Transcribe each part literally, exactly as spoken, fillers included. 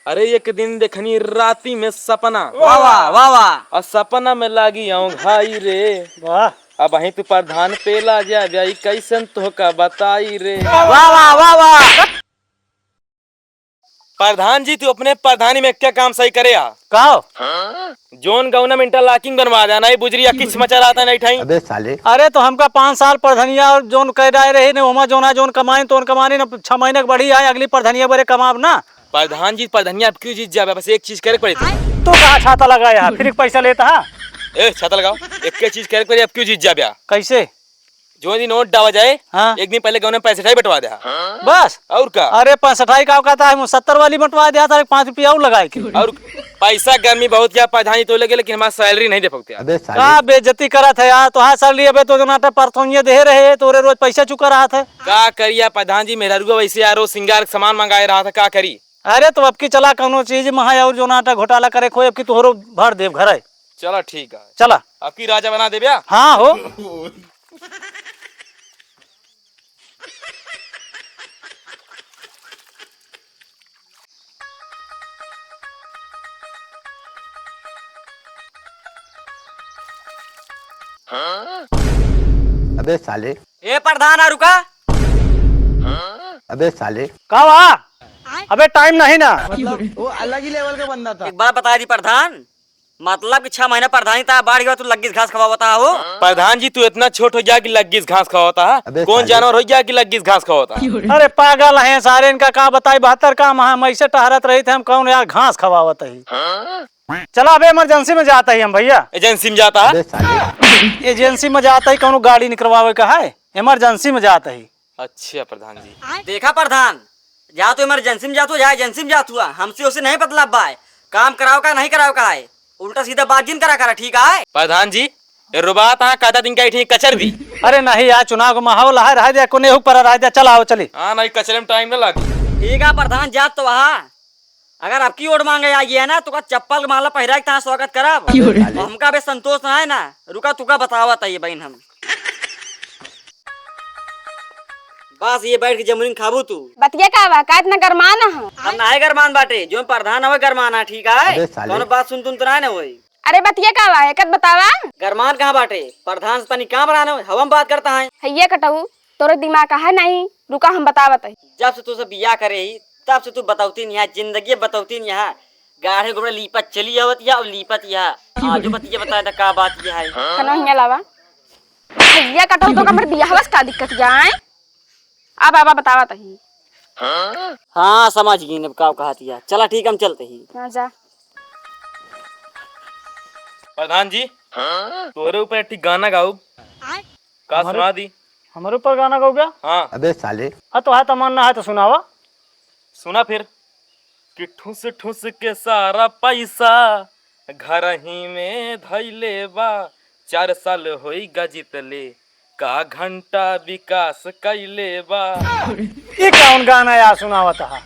अरे एक दिन देखनी राती में सपना। वाह, वाह, वाह, वाह। और सपना में लागी औंघाई रे। वाह। अबहीं तू प्रधान पे ला जा जाई, कैसन तोहका बताई रे। वाह, वाह, वाह, वाह। प्रधान जी, तू अपने प्रधानी में क्या काम सही करे आ? का हो? जौन गौना में interlocking बनवा देना, ये बुजरी अक्की छिमा चलाता नहीं ठाई। अबे साले। अरे तो हमका पाँच साल प्रधनिया और जौन कह रहे रहे ने, ओमा जौन है, जौन कमाइन, तौन कमाइन, अब छह महीने के बढ़ी आए, अगली प्रधनिया बरे कमाब ना। प्रधान जी, प्रधनिया अब क्यों जीत जाबे? बस एक चीज करे के पड़ी तुमका। तू कहाँ छाता लगाया है? फिर पैसा लेता है? ए, छाता लगाओ। एक के चीज करे के पड़ी, अब क्यों जीत जाबे? कैसे? जो दिन वोट डावा जाए, हाँ। एक दिन पहले गौने पैंसठाई बंटवा दे। बस? और का? अरे, पैंसठाई का कहता है, सत्तर वाली बंटवा दे, तारे पाँच रुपया और लगाए के। और पैसा गर्मी बहुत क्या प्रधान जी तो लगे, लेकिन हमारा salary नहीं दे पाते। अबे साले। का बेइज्जती करत है यार? तोहार salary अबे तो जो नाटा परसों ये दे रहे, तोरे रोज पैसा चुका रहा था। का करिया प्रधान जी, मेहरारुआ वैसे यार रोज सिंगार के सामान मंगाए रहा था, का करी? अरे, तो अब की चला कौनो चीज महा और जो नाटा घोटाला करे खोए, अब की तोहरो भर देव घर है। चला ठीक है। चला। अब की राजा बना देब्या? हाँ हो। अबे साले। ए प्रधान, आ रुका। अबे साले। का बा? अबे time नहीं ना। मतलब, वो अलग ही level का बंदा था। एक बात बता दी प्रधान, मतलब कि छह महीना प्रधानी ता बाढ़ गया, तू लग्गी से घास खवावता हो। प्रधान जी, तू इतना छोट हो गया कि लग्गी से घास खवावता है? अबे कौन साले। जानवर हो गया कि लग्गी से घास खवावता है? अरे पागल हैं सारे, इनका का बताई, बहत्तर काम है, हम ऐसे टहरत रही थे, हम कौन यार घास खवावत ही। चला, अबे emergency में जाता ही हम भैया। Agency में जाता है? अबे साले। Agency में जाता ही, कौनो गाड़ी निकलवावे का है, emergency में जाता ही। अच्छा प्रधान जी। देखा प्रधान, जा तो emergency में जात हुआ, जा agency में जात हुआ, हमसे उसे नहीं मतलब बा है। काम कराओ का नहीं कराओ का है, उल्टा सीधा बात जिन करा करा, ठीक है? प्रधान जी, ये रुबात हाँ कादा दिन का इठी कचर दी। अरे नहीं यार, चुनाव का माहौल है, रह दे, कोने हुक पर रह दे, चल आओ चली। हाँ नहीं, कचरे में time ना लागे। ठीक है प्रधान, जात तो वहाँ। अगर अब की वोट मांगे आई है ना, तो का चप्पल के माला पहिरा के तहाँ स्वागत करब। क्यों रे? और हमका बे संतोष ना है ना, रुका तुका बतावत है ये बहन हम। बस ये बैठ के जमुरीन खाबू तू। बतिया का बा? का इतना गरमान ह? हम नाहे गरमान बाटे, जो प्रधान हवे गरमान है, ठीक है? अबे साले। कौनो बात सुन तुन तो ना होई। अरे बतिया का बा? एकत बतावा। गरमान कहाँ बाटे? प्रधान से तनी काम रहना होई, हवा में बात करता है। हैया कटऊ, तोरे दिमाग का है नहीं? रुका हम बतावत है। जब से तू से बियाह करे ही, तब से तू बतौती नहीं है, जिंदगी बतौती नहीं है। गाढ़े गोबरे लीपत चली आवत या और लीपत या। आजो बतिया बताए त का बात ये है? कनो हिया लावा। भैया कटऊ तो का मोर बियाहवा से का दिक्कत या, आय? अब आवा बतावा तही। हाँ, समझ गई अब का कहत या। चला ठीक, हम चलते ही। हाँ, जा। प्रधान जी, तोरे ऊपर एक ठी गाना गाउब। का हमारे, सुना दी? हमारे ऊपर गाना गाउब? हाँ। अबे साले। हाँ, तो है तमन्ना है तो सुनावा। सुना फिर। कि ठुस ठुस के सारा पैसा घर ही में धैले बा, चार साल होई गा जीतले, का घंटा विकास कैले बा। ये कौन गाना यार सुनावत हा?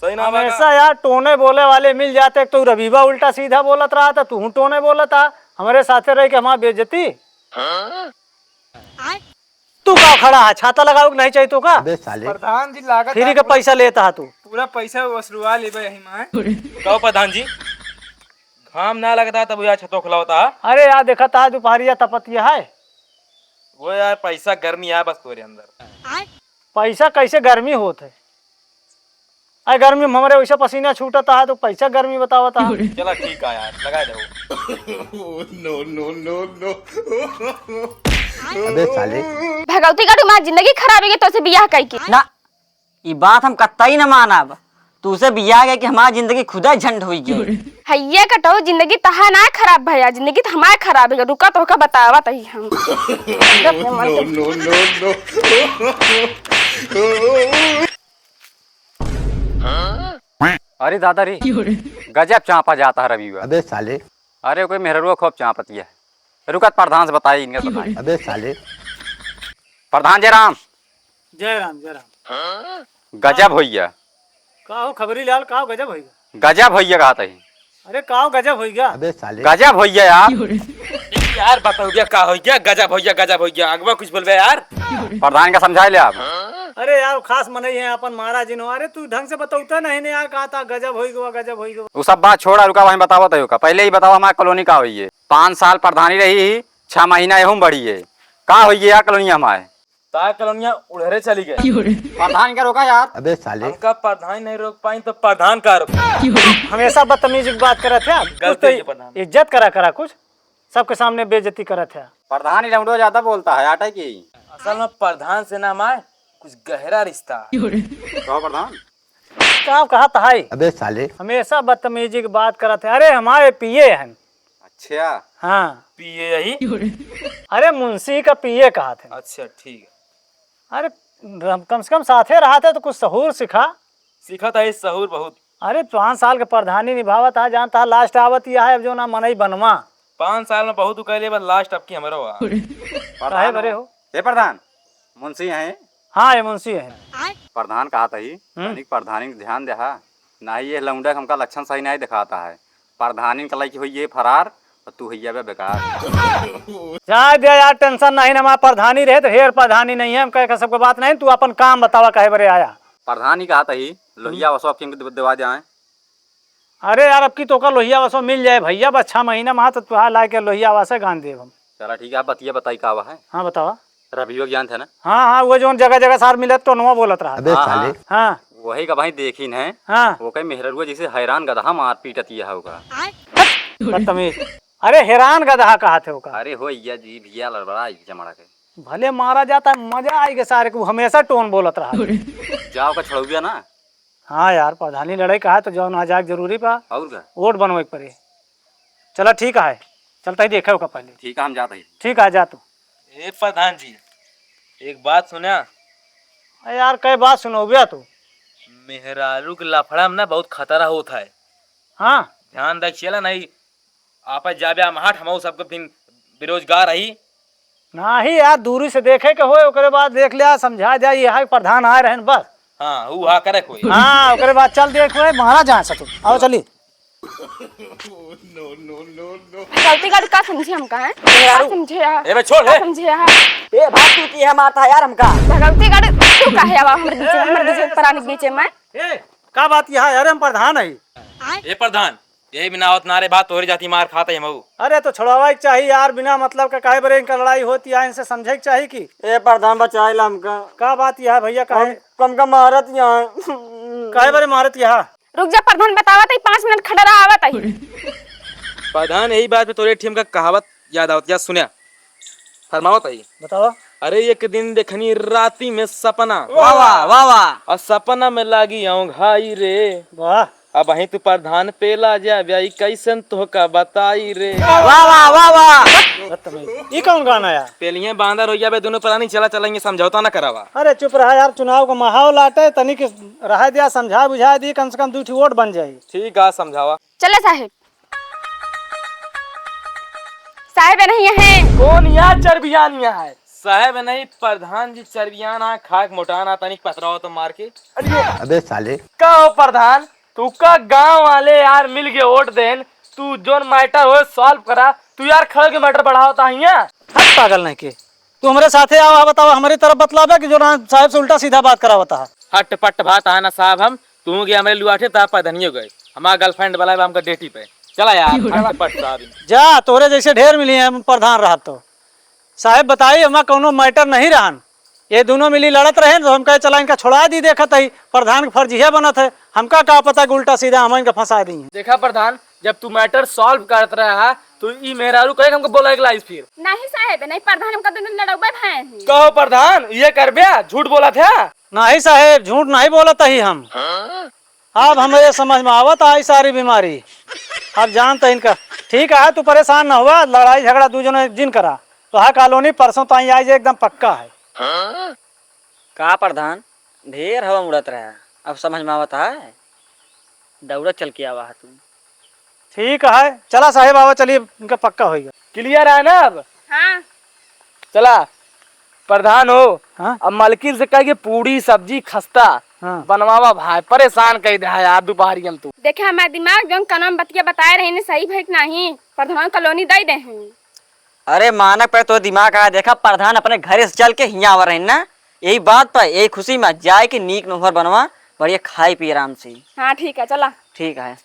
सही ना बा का? हमेशा यार टोने बोले वाले मिल जाते, एक तो रबीबा उल्टा सीधा बोलत रहा था, तू टोने बोलत हा, हमारे साथे रह के हमार बेइज्जती। तू का खड़ा है, छाता लगावे के नहीं चाहिए तो का? अबे साले। प्रधान जी लागत फ्री है का पूरा, पैसा लेता है तू। पूरा पैसा वसूलवा लेबे यही में। कहो प्रधान जी, घाम ना लगता तब यार छतो खुलावता है। अरे यार देखा ता दोपहरिया तपतिया है। वो यार पैसा गर्मी है बस तोरे अंदर। पैसा कैसे गर्मी होत है? अरे गर्मी में हमरे वैसे पसीना छूटता है, तो पैसा गर्मी बतावता है। चला ठीक है यार, लगा दे। No, no, no, no। अबे साले। भगवती का तुम्हारी जिंदगी खराब है तो से बियाह कई के। ना, ई बात हम कतई न मानब। तू से बियाह कई के हमार जिंदगी खुदा झंड होई गई। हैया कटऊ, जिंदगी तहा ना खराब भया, जिंदगी तो हमार खराब है। रुका तो का बतावा तही हम। No, no, no, no। अरे दादा रे, क्यों रे? गजब चांपा जाता है रविवा। अबे साले। अरे कोई मेहररुआ खूब चांपतिया है। रुकत प्रधान से बताई, इनका बताई। अबे साले। प्रधान जय राम। जय राम, जय राम। गजब होइया। का हो खबरी लाल, का हो गजब होइया? गजब होइया कहा तही। अरे का हो गजब होइया? अबे साले। गजब होइया यार। यार बताओ भैया का होइया? गजब होइया, गजब होइया। अगवा कुछ बोलबे यार। प्रधान का समझाए ले आप। अरे यार, खास मनई है, अपन महाराज जी नो। अरे तू ढंग से बतौता नहीं ने यार, कहा था गजब होई गवा, गजब होई गवा। उ सब बात छोड़ा, रुका, वहीं बतावत है का। पहले ही बतावा हमार कॉलोनी का होई है। पाँच साल प्रधानी रही ही, छह महीना एहू में बढ़ी है। का होई है यार कॉलोनिया हमारे? तार कॉलोनिया उड़हरे चली गए। प्रधान का रोका यार। अबे साले। हमका प्रधान नहीं रोक पाई तो प्रधान का रोक? हमेशा बदतमीजी की बात करत है। कुछ गलती तो है प्रधान। इज्जत करा करा कुछ, सबके सामने बेइज्जती करत है। प्रधान ही लौंडो ज्यादा बोलता है, आटा की। असल में प्रधान से ना हमारे कुछ गहरा रिश्ता है। कहो प्रधान। का कहा तहाई? अबे साले। हमेशा बदतमीजी की बात करत है। अरे हमारे पीए हैं। अच्छा। हाँ। पीए यही? अरे मुंशी का पीए कहा थे। अच्छा ठीक है। अरे हम कम से कम साथे रहा थे तो कुछ सहूर सिखा। सीखत है सहूर बहुत। अरे पाँच साल के प्रधानी निभावत है, जानता है लास्ट आवत यह है, अब जो ना मनई बनवा। पाँच साल में बहुत उकैले, बस लास्ट अब की हमरो आ। काहे बरे हो? ए प्रधान, मुंशी हैं? हाँ, ये मुंशी हैं। प्रधान कहा तही, हम्म। तनिक प्रधानी के ध्यान देहा, नाही ये लौंडा के हमका लक्षण सही नाही दिखाता है। प्रधानी के लइकी होई ये फरार, और तू होइया बे बेकार। जाए दे यार, टेंशन नहीं ना, हमार प्रधानी रहे तो हेर प्रधानी नहीं है, हम कहे का सबको बात नहीं, तू अपन काम बतावा, काहे बरे आया? प्रधानी कहा तही, लोहिया वसो अब किनको दे-, देवा जाए। अरे यार, अब की तोका लोहिया वसो मिल जाए भैया, बस छह महीना में तो तुहार लाए के लोहिया वसे गान देब हम। चला ठीक है, आप बतिया बताई का हुआ है? हाँ, बतावा। रबियो के जानत है ना? हाँ, हाँ, वो जौन जगह जगह सार मिलत तो नवा बोलत रहा। अबे हाँ, साले। हाँ। हाँ। वही का भाई देखिन है। हाँ। वो कहीं मेहररुआ जैसे हैरान गदहा मार पीटत ये है ओका। बदतमीज। अरे हैरान गदहा कहा थे ओका। अरे हो या जी भैया लड़बड़ा आई जमाड़ा के। भले मारा जाता है, मजा आएगा सारे को, हमेशा टोन बोलत रहा। जाओ का छड़ौबिया ना। हाँ यार, प्रधानी लड़ाई कहा तो जौन आ जाए जरूरी बा। और का? वोट बनवे के पड़े। चला ठीक है, चलता ही देखे ओका पहले। ठीक है, हम जात ही। ठीक है, जा तू। ए प्रधान जी, एक बात सुना। अरे यार, कई बात सुनोबिया तू? मेहरारू के लफड़ा में ना बहुत खतरा होत है। हाँ। ध्यान रखिएला, नहीं आपस जाबे हम हट, हमहू सबके फिन बेरोजगार रही। नाही यार, दूरी से देखे के होए, ओकरे बाद देख लिया, समझा दिया, ये है प्रधान आए रहन बस। हाँ, ऊ हा करे कोई। हाँ, ओकरे बाद चल देख होए, महाराज जहाँ से तू। आओ चली। भगवती गढ़ का समझे हमका है? का समझे है? ए बे, छोड़, का ए। समझे है? ए, भाग तू की है मारता है यार हमका। भगवती गढ़ तू काहे आवा हमरे बीच में, हमरे बीच में, प्राणी के बीच में? ए, का बात यह है? अरे हम प्रधान है। ए प्रधान, यही बिना आवत ना रे बात, तोहरी जाति मार खात है हमहू। अरे तो छोड़ावा के चाही यार, बिना मतलब का काहे बरे इनका लड़ाई होती है, इनसे समझे के चाही कि। ए प्रधान, बचाए ला हमका। का बात यह है भैया, काहे? हम, हमका मारत यहाँ। काहे बरे मारत यहाँ? रुक जा प्रधान, बतावत ही, पाँच मिनट खड़ा रहा, आवत ही। प्रधान, यही बात पे तोरे ठेम का कहावत याद आवत, या सुन्या, फरमावत ही। बतावा। अरे एक दिन देखनी राती में सपना। वाह, वाह, वाह, वाह। और सपना में लागी औंघाई रे। वाह। अब वहीं तू प्रधान पेला जा ब्याई, कैसन तोहका बताई रे। वाह, वाह, वाह, वाह। बदतमीज। ई कौन गाना यार? पेलिए बांदर हो जाबे दोनों प्राणी, चला चलेंगे समझौता ना करावा। अरे चुप रहा यार, चुनाव का माहौल आटे, तनिक रहा दिया, समझा बुझा दी, कम से कम दू ठो वोट बन जाई। ठीक है, समझावा। चले साहेब। साहेब नहीं है। कौन यार चरबियान यहाँ है? साहेब नहीं, प्रधान जी चरबियान आ, खाक मोटान आ, तनिक पतरा हो तो मार के। अरे अबे साले। का हो प्रधान, तू का गांव वाले यार मिल के वोट देन, तू जोन मैटर हो सॉल्व करा, तू यार खड़ के मैटर बढ़ावता है यहाँ। हट पागल नहीं के, तू हमरे साथे आवा, बतावा, हमरी तरफ बतलावे कि जो ना साहेब से उल्टा सीधा बात करावता है। हट पट बात है ना साहब, हम तू गए हमरे लुआठे ता पधनियो गए, हमारा गर्लफ्रेंड वाला है हमका डेटी पे। चला यार, हट पट साहब। जा, तोरे जैसे ढेर मिली हैं प्रधान रहा तो। साहेब बताई, हमार कौनो मैटर नहीं रहन, ये दोनों मिली लड़त रहे तो हम कहे चला इनका छोड़ा दी, देखत ही प्रधान के फर्जिया बनत है, हमका का पता कि उल्टा सीधा हम इनका फंसा दी। देखा प्रधान, जब तू मैटर सॉल्व करत रहा है तो ई मेहरारू कहे हमको बोला एक लाइस फिर। नहीं साहेब, नहीं प्रधान, हमका दोनों लड़ौबे भाई हैं। कहो प्रधान, ये करबे, झूठ बोलत है? नहीं साहेब, झूठ नहीं बोलत ही हम। अब हमरे समझ में आवत आई सारी बीमारी। अब जानत इनका। ठीक है, तू परेशान ना हुआ, लड़ाई झगड़ा दू जने जिन करा। तो हा कॉलोनी परसों ताई आई जे एकदम पक्का है। का प्रधान, ढेर हवा उड़त रहा, अब समझ में आवत है, दौड़त चल के आवा है तू। ठीक है, चला साहेब, आवा चलिए, इनका पक्का होइगा। क्लियर है ना अब? हाँ। चला, प्रधान हो, हाँ? अब मलकिन से कह के पूड़ी, सब्जी, खस्ता हाँ। बनवावा भाई, परेशान कह दे है यार दोपहरिया में तू। देखे हमार दिमाग जौन कनवा में बतिया बताए रहे ने सही भई कि नहीं, प्रधान कॉलोनी दे दे हैं। अरे मानक पे तो दिमाग आया, देखा प्रधान अपने घरे से चल के हियाँ आवा रहे ना, यही बात पर, यही खुशी में जाए के नीक नोहर बनवा, बढ़िया खाए पिए आराम से। हाँ, ठीक है, चला। ठीक है।